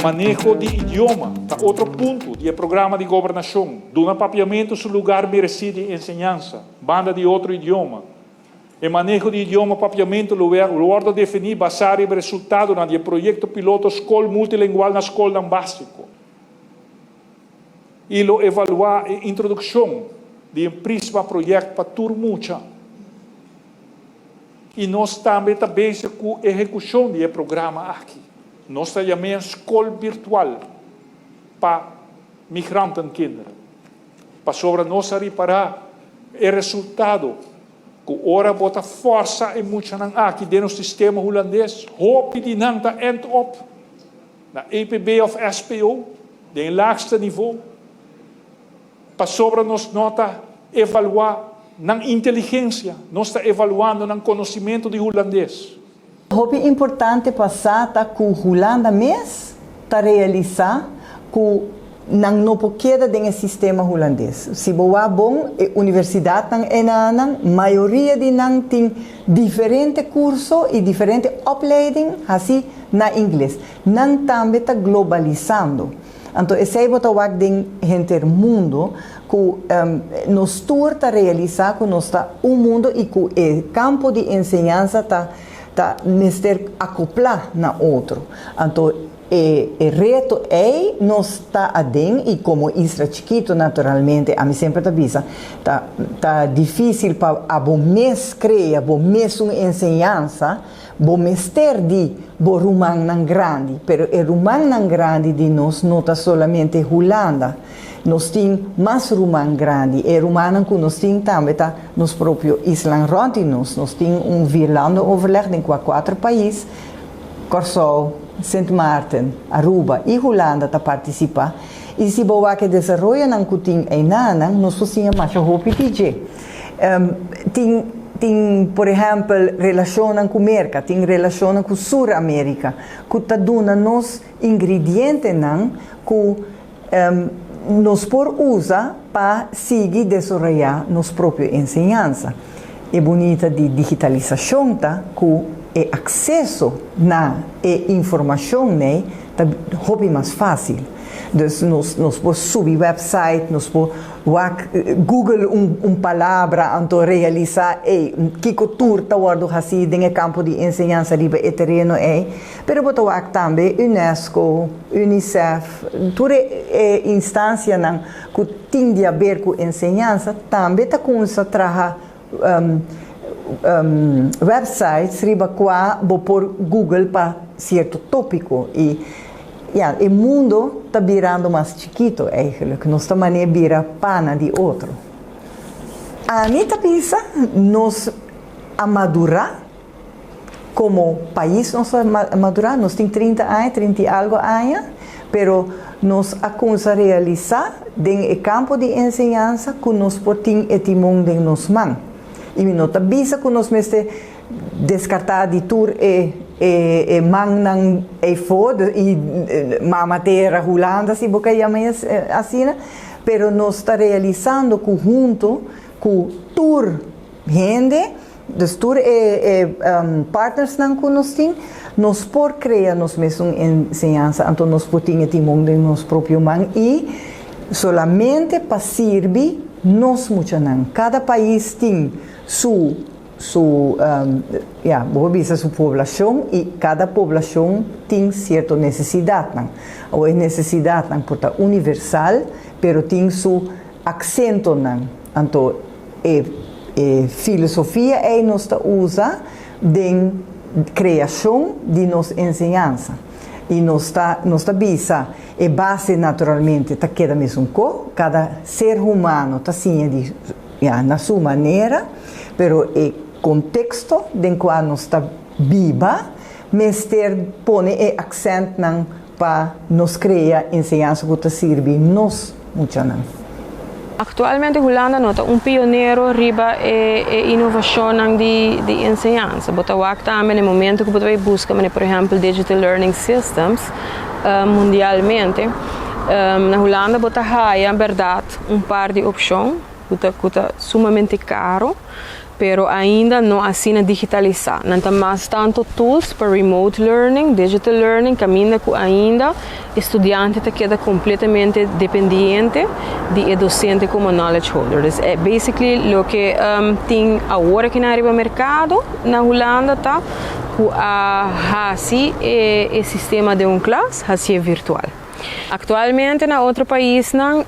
Maneho di idioma ta otro punto di e programa di gobernashon, duna papiamentu su lugar meresí den enseñansa, banda di otro idioma. E maneho di idioma papiamentu lo wòrdu definí basá riba e resultadonan di e proyekto piloto Skol Multilengual na Skolnan Básiko i lo evaluá e introdukshon di e Prisma Project pa tur mucha. I nos tambe ta bezig ku ehekushon di e programa aki. Nos ta yam'é skol birtual pa migrantenkinderen. Pasobra nos a ripará e resultado ku ora bo ta fòrsa e muchanan aki den nos sistema hulandes, hopi di nan ta end op na EPB òf SPO, den e laagste nivo, pasobra nos no ta evaluá nan inteligensia, nos ta evaluando nan konosimentu di hulandes. Hopi importante pa sa ta ku Hulanda mes ta realisá ku nan no por keda den e sistema hulandes. Si bo wak bon, e universidatnan enanan, mayoria di nan tin diferente kurso i diferente opleiding hasi na ingles. Nan tambe ta globalisando. Anto esei bo ta wak den henter mundo ku nos tur ta realisá ku nos ta un mundo i ku e kampo di enseñansa ta ta mester akoplá na otro. Anto e e reto ei nos ta aden i komo isla chikitu naturalmente ami semper ta bisa ta ta difísil pa abo mes krea bo mesun enseñansa. Bo mester di bo rumannan grandi, pero e rumannan grandi di nos no ta solamente Hulanda. Nos tin mas ruman grandi. E rumannan ku nos tin tambe ta nos propio islan rònt di nos. Nos tin un vierlandenoverleg den kua kuater pais, Kòrsou, Sint Maarten, Aruba i Hulanda ta partisipá. I si bo wak e desaroyonan ku tin einanan, nos por siña masha hopi di dje. Tin tin por ehèmpel relashonnan ku Merka, tin relashonnan ku Sur Amerika ku ta duna nos ingredientenan ku nos por usa pa sigui desaroyá nos propio enseñansa. E bunita di digitalisashon ta ku e akseso na e informashon nei ta hopi mas fásil. Dus nos nos por subi website, nos por wak google un un palabra anto realisa ey kiko tur ta wordo haci den e campo di enseñansa riba e tereno ey. Pero bo ta wak tambe UNESCO, UNICEF, tur e e instancianan cu tin di haber cu enseñansa tambe ta cuminsa traha websites riba cua bo por google pa cierto topico y ya e mundo ta birando mas chikito eigenlijk, nos ta mane bira pana di otro. Ami ta bisa nos a madura como pais nos a madura, nos tin 30 aña, 30 y algo aña, pero nos a cuminsa realisa den e campo di enseñansa cu nos por tin e timon den nos man. Y mi no ta bisa cu nos mester descarta di tur e e mannan eyfo y mama tera Hulanda si bo ke yama asina, pero nos ta realisando cu hunto cu tur hende, Dus tur e e partnersnan ku nos tin, nos por krea nos mesun enseñansa, anto nos por tin e timon den nos propio man i solamente pa sirbi nos muchanan. Kada pais tin su su ya, bo por bisa su poblashon i kada poblashon tin sierto nesesidatnan. Awor e nesesidatnan por ta universal, pero tin su aksentonan. Anto e e filosofia ei nos ta usa den kreashon di nos enseñansa. I nos ta nos ta bisa e base naturalmente ta keda mesun ko, kada ser humano ta siña di ya na su manera, pero e konteksto den kua nos ta biba mester pone e aksèntnan pa nos krea enseñansa ku ta sirbi nos muchanan. Aktualmente Hulanda no ta un pionero riba e e inovashonnan di di enseñansa. Bo ta wak tambe na e momento ku bo ta bai buska manera por ehèmpel digital learning systems mundialmente na Hulanda bo ta haya bèrdat un par di opshon ku ta ku ta sumamente karo. Pero ainda no asina digitalisá. Nan ta mas tantu tools pa remote learning, digital learning, kaminda ku ainda Studiante ta keda kompletamente dependiente di e dosente komo knowledge holder. Dus basically loke tin awor aki na riba merkado na Hulanda ta ku a hasi e sistema di un klas hasi virtual. Aktualmente na otro paisnan,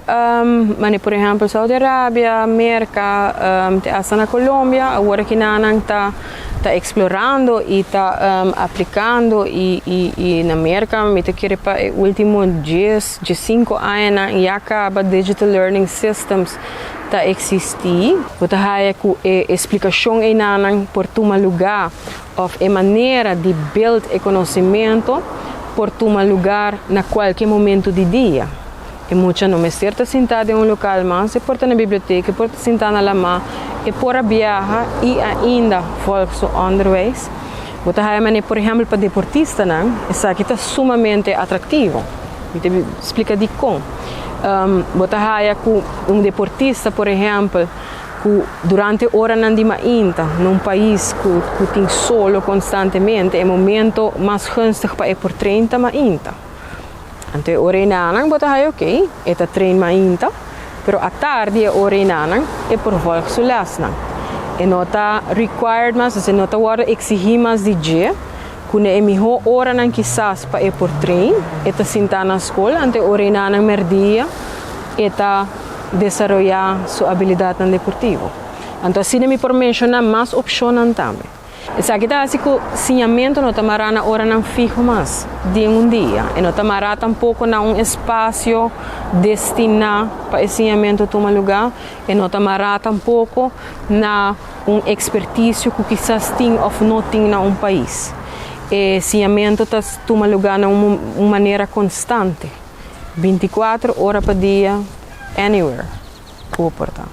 manera por ehèmpel Saudi Arabia, Merka, hasta na Colombia, awor aki nan ta eksplorando i ta aplikando i na Merka, mi ta kere pa último 10, 5 aña ya kaba digital learning systems ta eksistí. Bo ta haya ku e eksplikashon einan por tuma lugá òf e manera di build e konosementu por tuma lugá na kualke momento di dia. E mucha no mester ta sintá den un lokal mas, e por ta na biblioteka, por ta sintá na laman, e por biaha i ainda volg su onderwijs. Bo ta haya manera, por ehèmpel, pa deportistanan, esaki ta sumamente atraktivo. Mi ta splika di kon. Bo ta haya ku un deportista, por ehèmpel, ku durante oranan di mainta, na un pais ku tin solo konstantemente, e momento mas gunstig pa e por train ta mainta. Anto, ora einan, bo ta haya, ok, e ta train mainta, pero atardi e ora einan, e por volg su lesnan. E no ta required mas, e no ta wòrdu eksigí mas di dje, ku e mihó oranan kisas pa e por train, e ta sinta na skol, anto ora einan mèrdia, e ta desaroyá su abilidat deportivo. Anto, asina mi por menshoná mas opshon tambe. Esaki ta asina ku siñamentu no ta mará na oranan fiho mas di un dia. I no ta mará tampoko na un espasio destiná pa e siñamentu tuma lugá. I no ta mará tampoko na un ekspertisio ku kisas tin òf no tin na un pais. E siñamentu ta tuma lugá na un manera konstante. 24 ora pa dia, anywhere, ku por ta.